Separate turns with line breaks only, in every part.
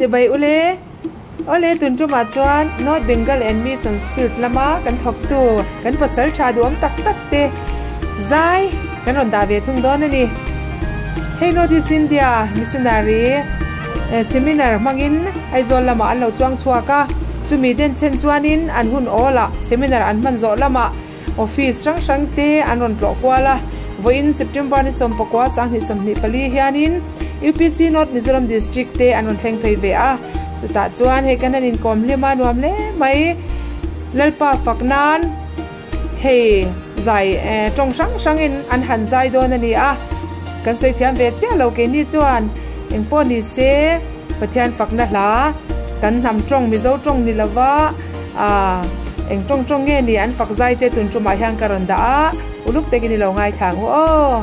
Chibai ule. Awle tun tumah chuan North Bengal and Missions Field lama kan thawktu kan pasal tha duhawm tak tak te zai kan rawn dah ve thung dawn a ni. Hei North East India Missionary Seminar hmangin Aizawl lamah an lo chuang chhuak a, chumi denchhen chuanin an hun awlah seminar an hman zawh lamah Office hrang hrang te an rawn tlawh kual a, vawiin September ni 19 2024 hianin UPC North Mizoram District te an rawn thleng phei ve a, chutah chuan hei kan han inkawm hlim a nuam hle mai. Lalpa fak nan hei zai tawng hrang hrangin an han zai dawn a ni a, kan sawi thiam ve chiah lo keini chuan engpawh ni se Pathian fakna hla kan hnam tawng Mizo tawng ni lova Aaa eng tawng tawng nge ni an fak zai te tun tumah hian ka rawn dah a, uluk takin i lo ngaithla ang u aw.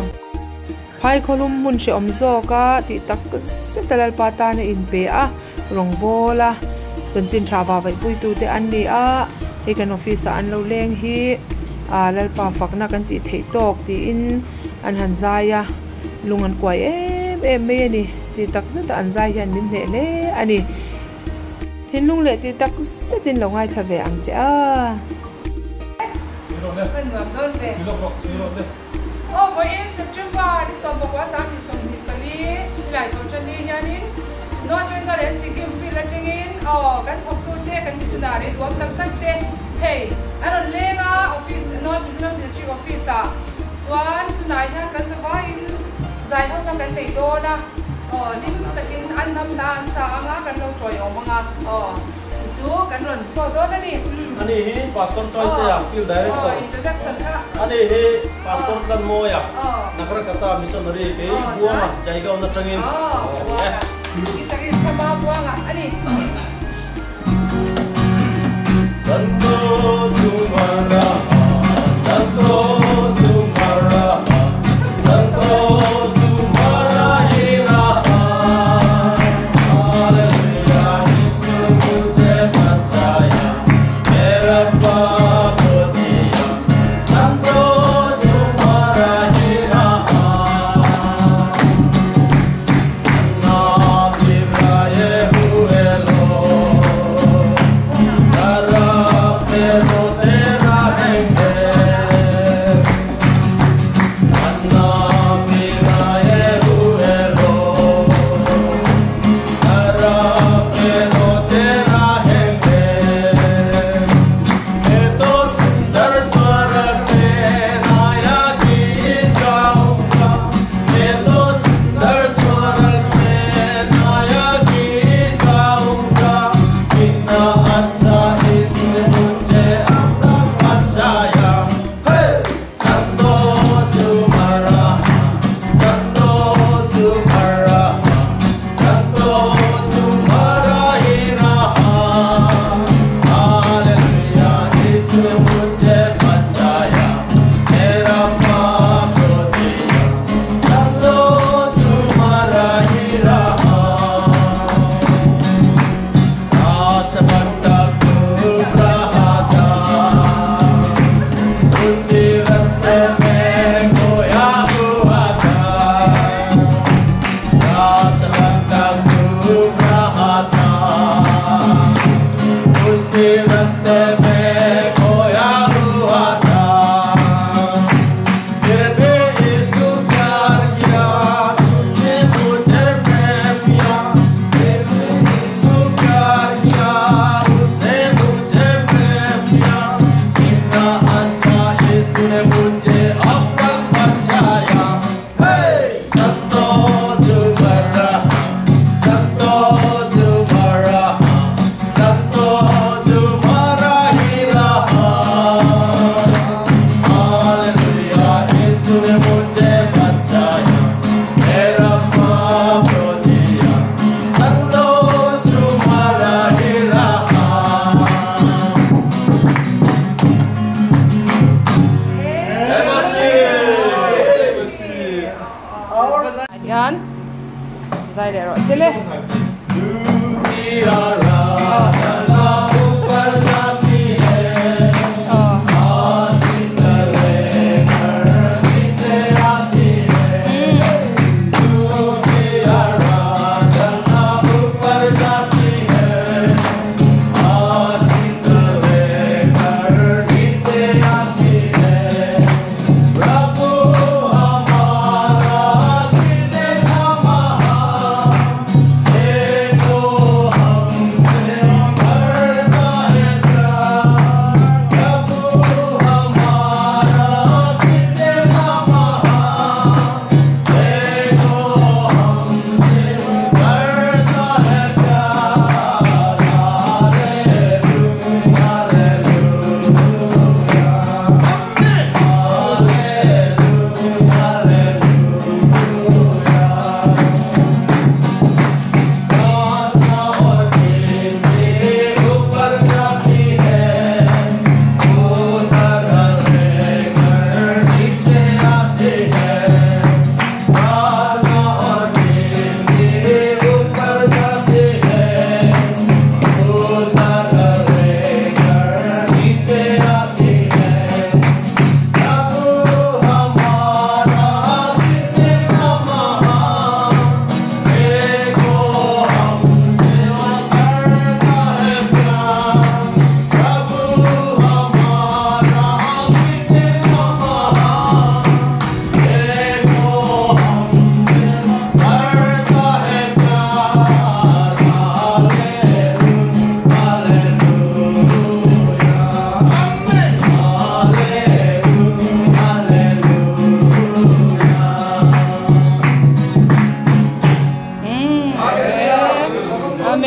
Phai khawlum hmun hrehawm zawk a tih tak zet a Lalpa tan a inpe a, rawngbâwl a, chanchin tha vavaihpuitu te an ni a, hei kan office ah an lo leng hi aa Lalpa fakna kan tih theih tawk tiin an han zai a, lung an kuai em em mai a ni tih tak zet a an zai hian min hneh hle a ni. Thinlung leh tih tak zetin lo ngaithla ve ang che a. Aw vawiin September ni 19 2024 July tawh tan ni hianin North Bengal and Sikkim field atangin aw kan thawktute kan missionary duam tak tak che hei an rawn leng a office North Mizoram District Office ah chuan tunah hian kan zavaiin zaihawna kan nei dawn a. Aw hlim takin an hnam hla an sa anga kan lo tawiawm anga aw ti chu kan rawn saw dawn a ni.
Ani hi Pastor Chawite-a, Field Director.
Aw introduction kha.
Ani hi Pastor Tlanmawia, Nagrakata Missionary kei Buanga, Jaigaon atangin.
Aw Buanga, guitarist kha ma Buanga a ni.
Santo Sumara Santo Sumara Santo Sumara Hiraha Hallelujah Yesu mujhe bachaya Mera paap diya Santo Sumara Hiraha Anna Ibrahim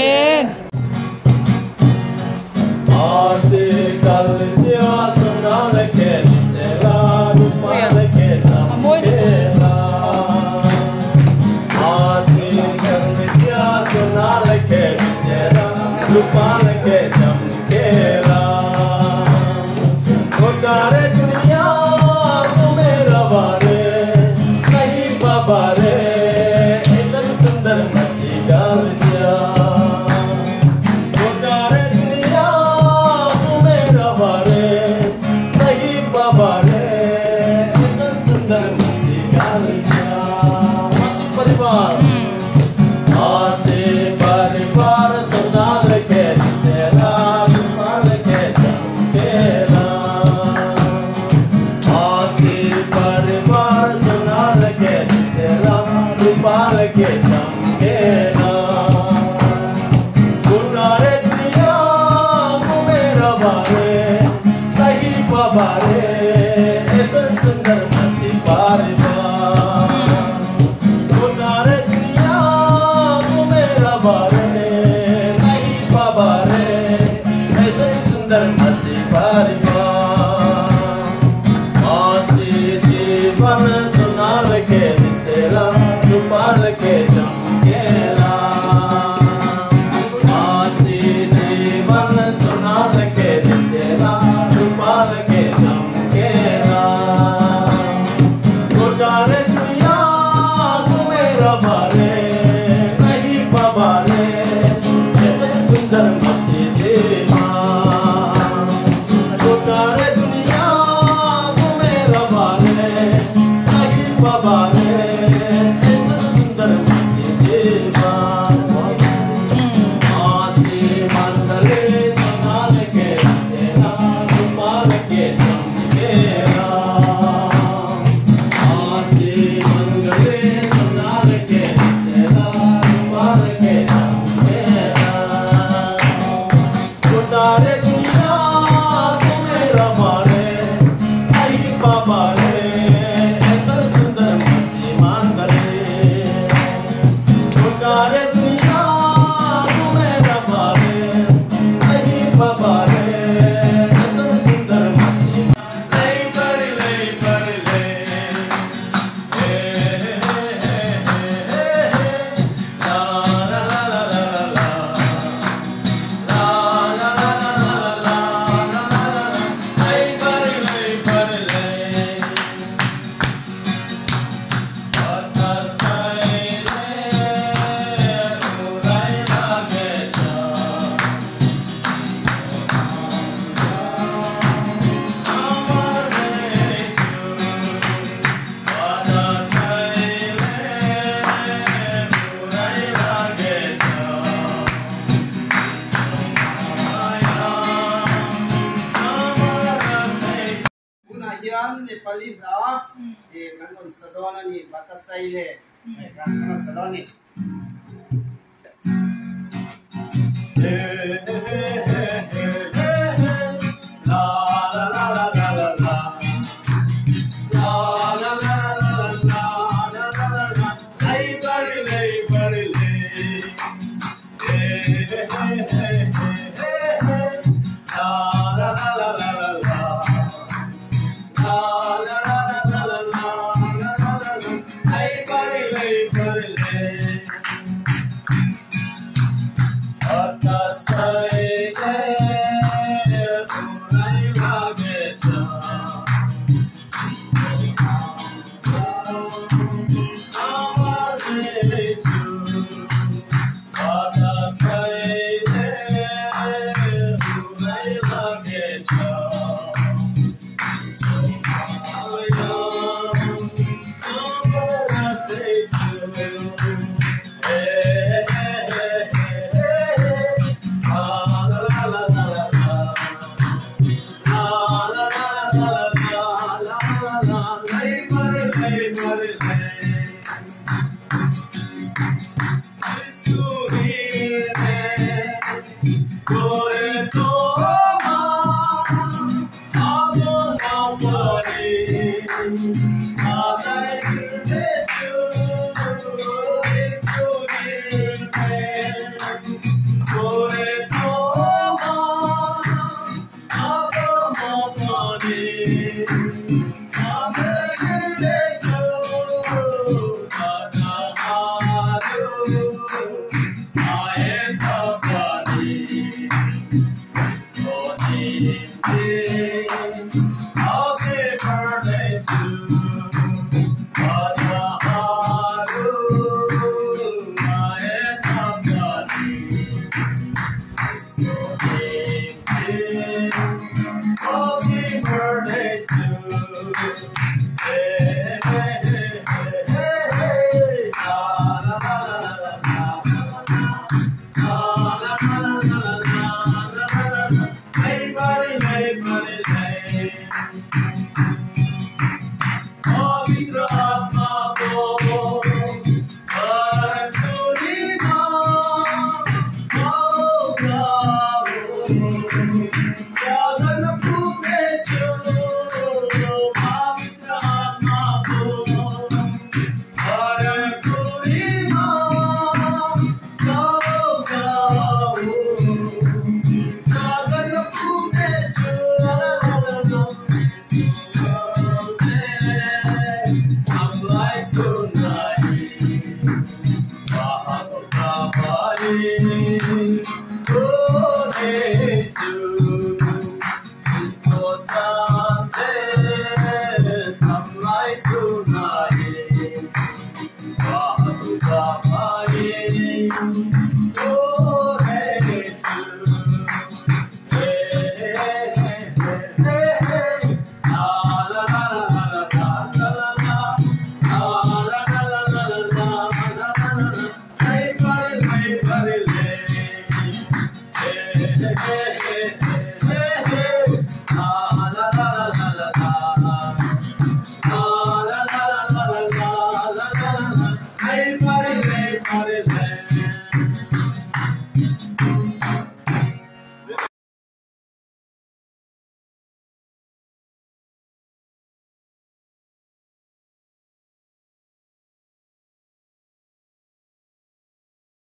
Amen.
Nepali hla kan rawn sa dawn a ni Batasai le kan rawn sa dawn a ni.
Bye.